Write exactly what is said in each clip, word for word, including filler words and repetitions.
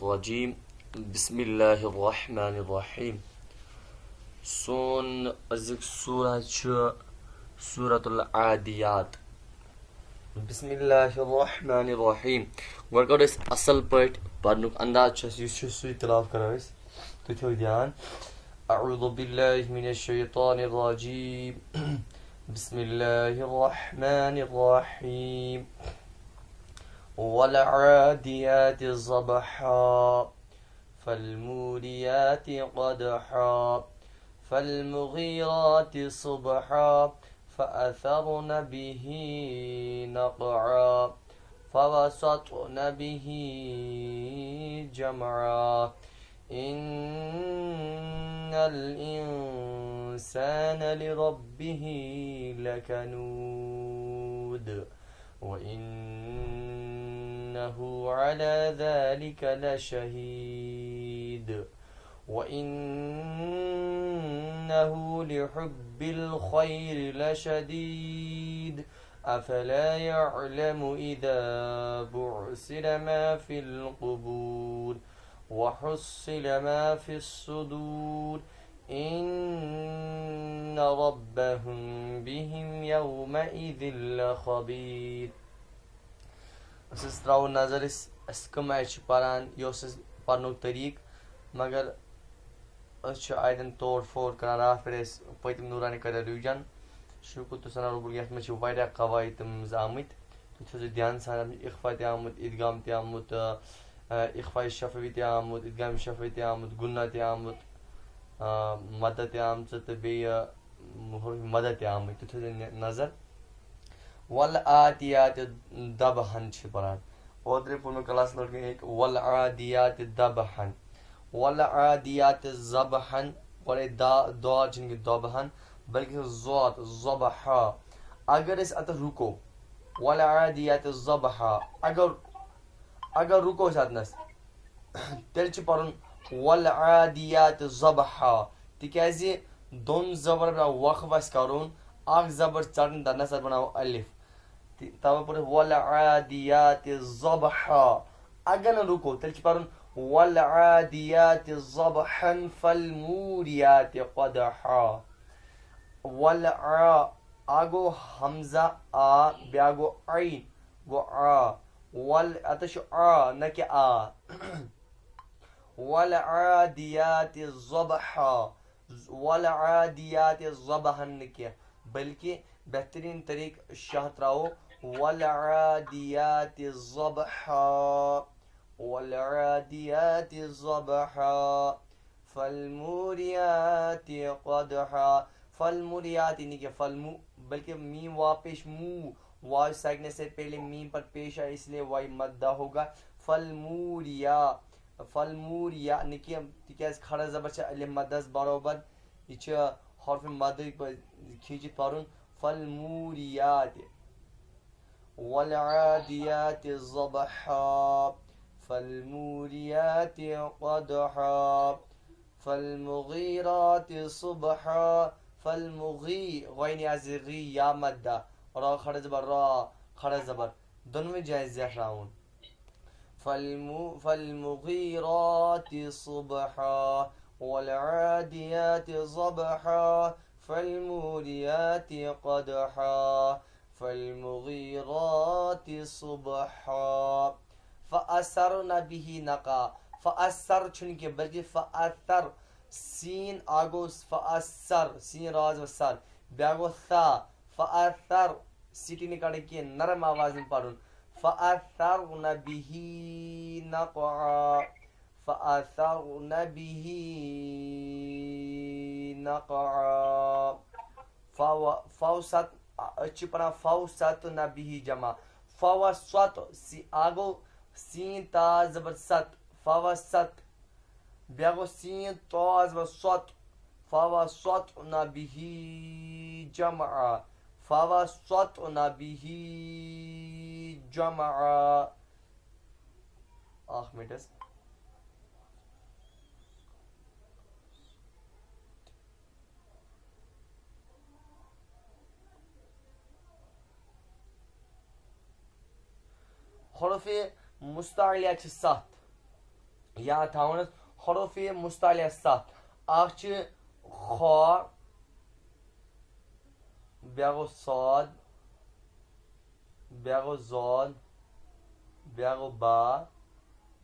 الرجيم. بسم الله الرحمن الرحيم. سون أزيك سورة سورة العاديات. بسم الله الرحمن الرحيم. گۄڈٕ کَرو أسۍ اَصٕل پٲٹھۍ پَرنُک انداز چھُ اَسہِ، یُس چھُ سُے تِلاوت کَرو أسۍ۔ تُہۍ تھٲیِو دھیان۔ أعوذ بالله من الشيطان الرجيم. بسم الله الرحمن الرحيم. والعاديات ضبحا، فالموريات قدحا، فالمغيرات صبحا، فأثرن به نقعا، فوسطن به جمعا، إن الإنسان لربه لكنود، وإنه على ذلك لشهيد، وإنه لحب الخير لشديد، أفلا يعلم إذا بعثر ما في القبور، وحصل ما في الصدور، إن ربهم بهم يومئذ لخبير. أسۍ حظ ترٛاوو نظر أسۍ، أسۍ کَمہِ آیہِ چھِ پَران، یہِ اوس اَسہِ پَرنُک طریٖقہٕ، مگر أسۍ چھِ آیتَن توڑ پھوڑ کَران، راتھ پٮ۪ٹھ ٲسۍ پٔتِم نورانی کَران revision۔ شُکُر تہٕ ثنا ربُک، یَتھ منٛز چھِ واریاہ قواعد تِم زٕ آمٕتۍ۔ تُہۍ تھٲیزیو دھیان سان، اَتھ منٛز چھِ اخفا تہِ آمُت، ادغام تہِ آمُت، آ، آ، اخفا شفوی تہِ آمُت، ادغام شفوی تہِ آمُت، غنہ تہِ آمُت، آ، مدہ تہِ آمژٕ تہٕ بیٚیہِ حروف مدہ تہِ آمٕتۍ۔ تُہۍ تھٲیزیو نظر۔ والعادیات دبحن چھِ پران۔ اوترٕ پوٚر مےٚ class لڑکہٕ أکۍ، والعادیات دبحن، والعادیات ضبحن، گۄڈے دا، داد چھِنہٕ کینٛہہ، دبحن، بلکہِ ضاد، ضبحا۔ اگر أسۍ اَتھ رُکو، والعادیات ضبحا، اگر، اگر رُکو أسۍ اَتنَس، تیٚلہِ چھُ پَرُن والعادیات ضبحا، تِکیٛازِ دۄن زبرن پٮ۪ٹھ وقف آسہِ کَرُن، اکھ زبر ژَٹٕنۍ، تَتھ نَسا بَناوو الف۔ تہِ-، تَوَے پَرُن والعادیات ضبحا۔ اگر نہٕ رُکو، تیٚلہِ چھُ پَرُن والعادیات ضبحا فالموریات قدحا۔ والع-، اَکھ گوٚو ہمزہ آ، بیٛاکھ گوٚو عین، گوٚو آ۔ وَل، اَتَس چھُ آ، نہ کہِ آ۔ وَالْعَادِيَاتِ ضَبْحًا۔ وَالْعَادِيَاتِ ضَبْحًا نہٕ کینٛہہ، بلکہِ بہتریٖن طریٖقہٕ شاہ ترٛاوو۔ وَالْعَادِيَاتِ ضَبْحًا۔ وَالْعَادِيَاتِ ضَبْحًا۔ فَالْمُورِيَاتِ قَدْحًا۔ فَالْمُورِيَاتِ نہٕ کینٛہہ، فَالْمُ-، بلکہِ میٖم واو پیش موٗ، واو ساکنہ سے پہلے میم پر پیش آئے، اس لیے واو مدہ ہوگا۔ فَالْمُورِيَا، فَالْمُورِيَا نہٕ کینٛہہ، تِکیٛازِ کھڑا زبر چھِ الف مدس برابر، یہِ چھِ حرف مدٕکۍ پٲٹھۍ کھیٖنچِتھ پَرُن۔ فَالْمُورِيَاتِ۔ وَالْعَادِيَاتِ ضَبْحًا۔ فَالْمُورِيَاتِ قَدْحًا۔ فَالْمُغِيرَاتِ صُبْحًا۔ فَالْمُغِي، غینِ آز غی، یا مدہ، را کھڑا زبر را، کھڑا زبر، دۄنوَے جایَن زیٹھراوُن۔ فَالْمُ-، فَالْمُغِيرَاتِ صُبْحًا۔ وَالْعَادِيَاتِ ضَبْحًا۔ فَالْمُورِيَاتِ قَدْحًا۔ فَالْمُغِيرَاتِ صُبْحًا۔ فَأَثَرْنَ بِهِ نَقْعًا۔ فَأَثَرْ چھُنہٕ کینٛہہ، بلکہِ فَأَثَرْ۔ سیٖن اَکھ گوٚو فَأَثَرْ، سیٖن راز و سر۔ بیٛاکھ گوٚو ثا، فَأَثَرْ۔ سِٹی نہٕ کَڑٕنۍ کینٛہہ، نرم آوازِ منٛز پَرُن۔ فَأَثَرْنَ بِهِ نَقْعًا۔ فَأَثَرْنَ بِهِ نَقْعًا۔ فَوَ-، فَوْسَط، أسۍ چھِ پَران فَوْسَطْنَ بِهِ جمع۔ فَوَسَطْ، سی-، اَکھ گوٚو سیٖن تا زبر ست، فَوَسَطْ۔ بیٛاکھ گوٚو سیٖن تا زبر سَت، فَوَسَطْنَ بِهِ جمعًا۔ فَوَسَطْنَ بِهِ جمعًا۔ اَکھ مِنٹ حظ۔ حروفِ مستعلیہ چھِ ستھ۔ یاد تھاوُن حظ، حروف مستعلیہ ستھ۔ اکھ چھِ خا، بیٛاکھ گوٚو صاد، بیٛاکھ گوٚو ضاد، بیٛاکھ گوٚو با،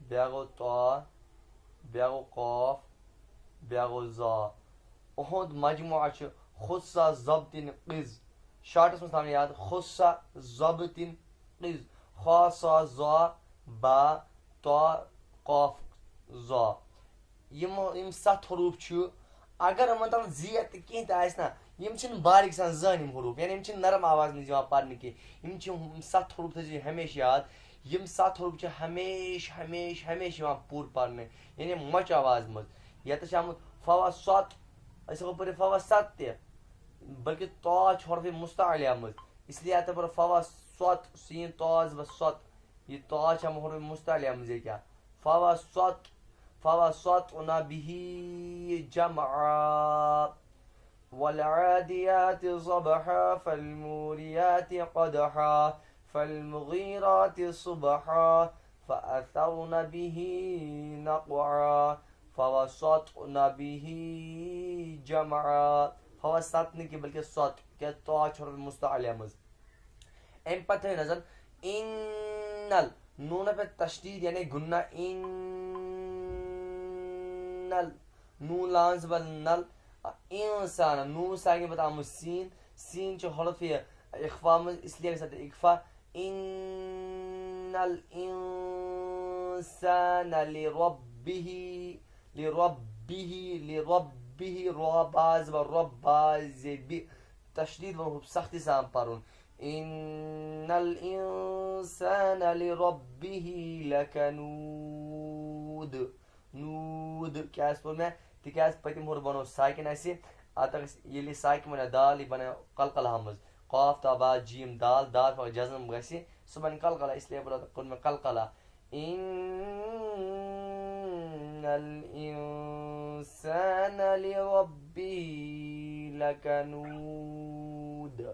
بیٛاکھ گوٚو طا، بیٛاکھ گوٚو قاف، بیٛاکھ گوٚو ظا۔ اُہُنٛد مجموعہ چھُ خُصَّ ضبطٍ قِذ۔ شارٹس منٛز تھاوُن یاد، خُصَّ ضبطٍ قِذ۔ خا صا ظا با طا قاف ظا۔ یِم، یِم ستھ حروٗف چھِ، اگر یِمن تل زیت تہِ کینٛہہ تہِ آسہِ نا، یِم چھِنہٕ باریک سان زٕہٕنۍ یِم حروٗف، یعنی یِم چھِنہٕ نرم آواز منٛز یِوان پرنہٕ کینٛہہ۔ یِم چھِ، یِم ستھ حروٗف تھٲیزِ ہمیشہِ یاد۔ یِم ستھ حروٗف چھِ ہمیشہِ، ہمیشہِ، ہمیشہِ یِوان پوٗرٕ پرنہٕ، یعنی مۄچہِ آواز منٛز۔ ییٚتٮ۪تھ چھِ آمُت فوا سوت، أسۍ ہٮ۪کو پٔرِتھ فوا ست تہِ، بلکہِ طا چھُ حرفِ مستعلیٰ منٛز، اس لیے اَتھ پٔرِتھ فوا سوت، سین طا زبر سوت۔ یہِ طا چھِ آمُت حرفِ مستعلیٰ منٛز ییٚتہِ۔ فوا سوت، فوا سوت نہ بِہی جمعا۔ والعاديات ضبحا، فالموريات قدحا، فالمغيرات صبحا، فأثرن به نقعا، فوسطن به جمعا۔ فوسطن نہٕ کینٛہہ، بلکہِ سوت، کیٛازِ طا چھُ حرف مستعلیٰ منٛز۔ اَمہِ پتہٕ تھٲیِو نظر، اِنَّل، نوٗنَس پٮ۪ٹھ تشدیٖد یعنی غُنّہ، اِنَّل، نوٗن لام زبر نل، اِنسان، نوٗن ساکِن پتہٕ آمُت سیٖن، سیٖن چھُ حرفِ اخفا منٛز، اس لیے گژھِ اَتھ اخفا۔ اِنَّ الْإِنسَانَ لِرَبِّهِ، لِرَبِّهِ، لِرَبِّهِ، را با زبر رب، با زے بِ، تشدیٖد وَنہٕ ہُہ سختی سان پَرُن۔ اِنَّ الْإِنسَانَ لِرَبِّهِ لَكَنُودٌ۔ نوٗد۔ کیٛازِ پوٚر مےٚ؟ تِکیٛازِ پٔتِم حرف بنوو ساکِن اَسہِ۔ اَتھ اگر أسۍ، ییٚلہِ یہِ ساکِن بنیو دال، یہِ بنیو قلقلہ منٛز۔ قاف تا با جیم دال، دال پَتہٕ جزم گژھِ، سُہ بنہِ قلقلہ، اس لیے بنوو، کوٚر مےٚ قلقلہ۔ اِنَّ الْإِنسَانَ لِرَبِّهِ لَكَنُودٌ۔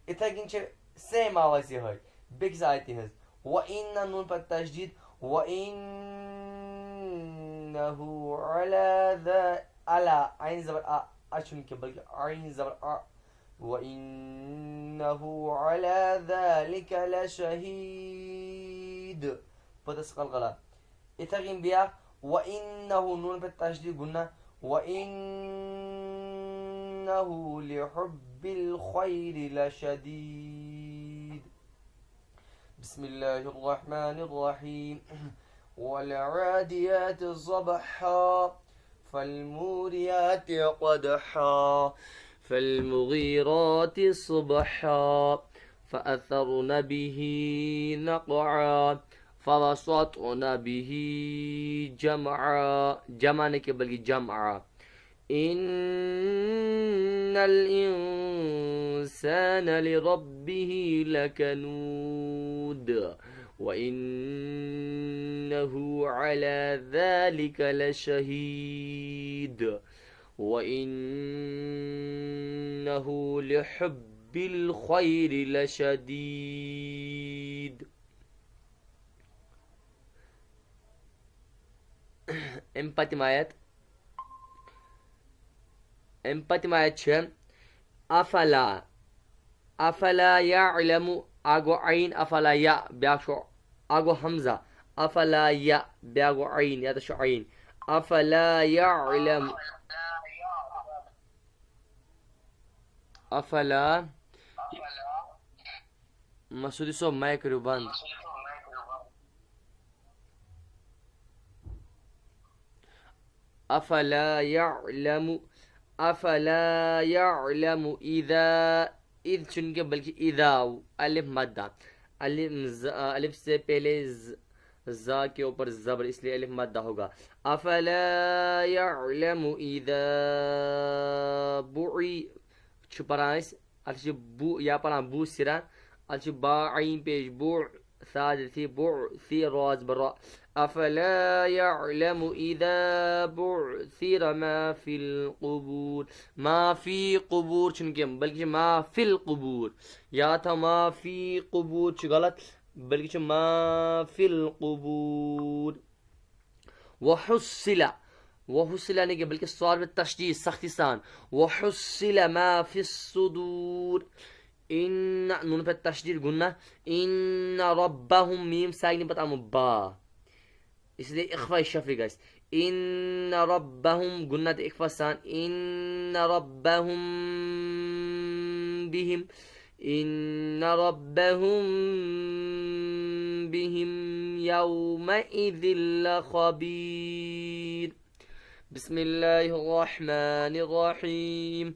یِتھَے کٔنۍ چھِ سیم آواز یِہوٚے بیٚکِس آیتہِ ہٕنٛز۔ وَإِنَّ، نوٗن پَتہٕ تشدیٖد، وَإِنَّهُ عَلَى ذَا، عَلَى، عین زبر آ، آ چھُنہٕ کینٛہہ، بلکہِ عین زبر آ۔ وَإِنَّهُ عَلَى ذَلِكَ لَشَهِيدٌ۔ پوٚتُس قلقلہ۔ یِتھَے کٔنۍ بیٛاکھ، وَإِنَّهُ، نوٗن پٮ۪ٹھ تشدیٖد غُنّہ، وَإِنَّهُ لِحُبِّ الْخَيْرِ لَشَدِيدٌ۔ بسم الله الرحمن الرحيم۔ والعاديات ضبحا، فالموريات قدحا، فالمغيرات صبحا، فأثرن به نقعا، فوسطن به جمعا، جمع نہٕ کینٛہہ، بلکہِ جمعا۔ إِنَّ الْإِنسَانَ لِرَبِّهِ لَكَنُودٌ، وَإِنَّهُ عَلَى ذَلِكَ لَشَهِيدٌ، وَإِنَّهُ لِحُبِّ الْخَيْرِ لَشَدِيدٌ۔ اَمہِ پتہٕ یِم آیت، اَمہِ پتہٕ یِم آیت چھِ افلا، افلا یعلم، اکھ گوٚو عین، افلا یا، بیٛاکھ چھُ، اکھ گوٚو حمزہ، افلا یا، بیٛاکھ گوٚو عین، ییٚتٮ۪تھ چھُ عین۔ افلا یعلم۔ افلا، مسعودی صٲب، مایِک کٔرِو بنٛد۔ افلا یعلم، افلا یعلم اذا، اذ چھُنہٕ کینٛہہ بلکہ اذا، الف مدہ، الف ز-، الف سے پہلے ز-، زا کے اوپر زبر، اس لیے الف مدہ ہوگا۔ افلا یعلم اذا بعی، چھُ پران أسۍ، اَتھ چھِ بُ یا پَران بُ سِرا، اَتھ چھِ با عین پیش، بُ، سا زیر ثی، بُ، ثی، را زبر را۔ افلا یعلم اذا بعثر ما فی القبور۔ ما فی قبور چھُنہٕ کینٛہہ، بلکہِ چھُ ما فی القبور۔ یاد تھاو، ما فی قبور چھُ غلط، بلکہِ چھُ ما فی القبور۔ وحصل، وحصل نہٕ کینٛہہ، بلکہِ صاد پٮ۪ٹھ تشدیٖد، سختی سان۔ وحصل ما فی الصدور۔ ان، نون پہ تشدید، غنہ۔ ان ربہم، میم ساکنہ پتہ آمُت با، اس لیے اخفاء شفوی گژھِ۔ ان ربہم، غنہ تہ اخفاء سان۔ ان ربہم بہم، ان ربہم بہم یومئذ لخبیر۔ بسم الله الرحمن الرحيم.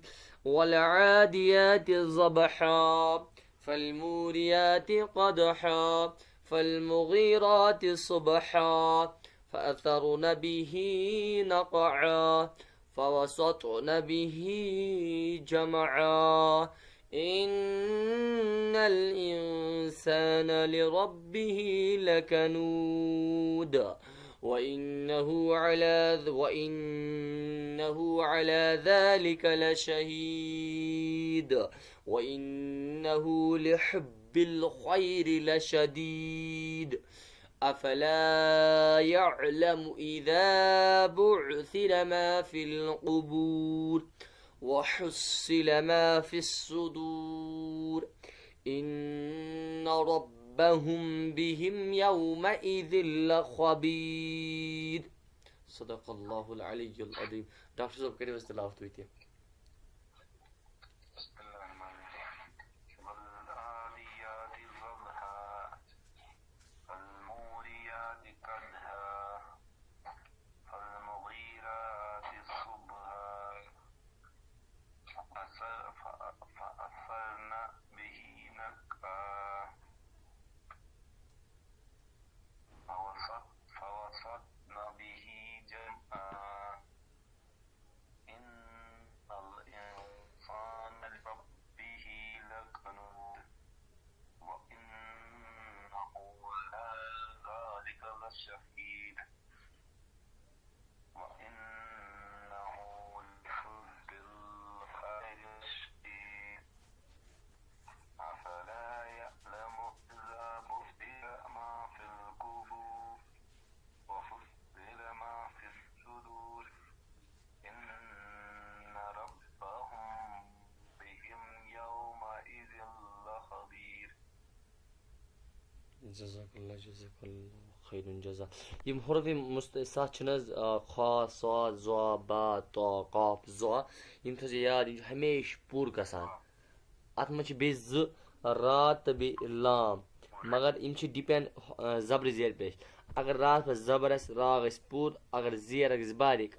والعاديات ضبحا، فالموريات قدحا، فالمغيرات صبحا، فأثرن به نقعا، فوسطن به جمعا. إن الإنسان لربه لكنود. وإنه على ذ-، وإنه على ذلك لشهيد. وإنه لحب الخير لشديد. أفلا يعلم إذا بعثر ما في القبور وحصل ما في الصدور. إن ربهم بهم يومئذ لخبير. صدق الله العلي العظيم. ڈاکٹر صٲب، کٔرِو حظ تلاوت تُہۍ تہِ۔ بسم الله الرحمن الرحيم. والعاديات ضبحا، فالموريات قدحا، فالمغيرات صبحا، فأثر-، ف-، فأثرن به نقعا، فوسط-، فوسطن به جمعا. إن الإنسان لربه لكنود. وإنه على ذلك لشهيد. وإنه لحب الخير لشديد. أفلا يعلم إذا بعثر ما في القبور وحصل ما في الصدور. إن ربهم بهم يومئذ لخبير. جزاک اللہ، جزاک اللہ خیر الجزا۔ یِم حروف مست-، ستھ چھِنہٕ حظ، آ، خا، صاد، ظا، با، طا، قاف، ظا، یِم تھٲیزیو یاد، یِم چھِ ہمیشہِ پوٗرٕ گژھان۔ اَتھ منٛز چھِ بیٚیہِ زٕ را تہٕ بیٚیہِ لام، مگر یِم چھِ depend، آ، زبرِ زیر پٮ۪ٹھ۔ اگر راتَس پٮ۪ٹھ زبر آسہِ، را گژھِ پوٗرٕ، اگر زیر گژھِ باریک۔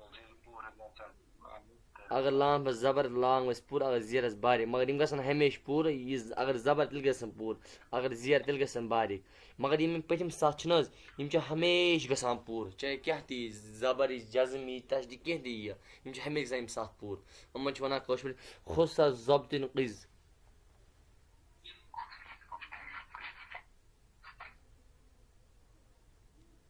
اگر لام پٮ۪ٹھ زبر، لام گژھِ پوٗرٕ، اگر زیرَس باریک۔ مگر یِم گژھن ہمیشہِ پوٗرٕ، یہِ ز-، اگر زبر تیٚلہِ گژھن پوٗرٕ، اگر زیر تیٚلہِ گژھن باریک۔ مگر یِم یِم پٔتِم ستھ چھِنہٕ حظ، یِم چھِ ہمیشہِ گژھان پوٗرٕ، چاہے کیٛاہ تہِ یی، زبر یی، جزم یی، تشدید، کینٛہہ تہِ یی، یِم چھِ ہمیشہِ گژھان یِم ستھ پوٗرٕ۔ یِمَن چھِ وَنان کٲشِر پٲٹھۍ خُصَ ضبطن قز۔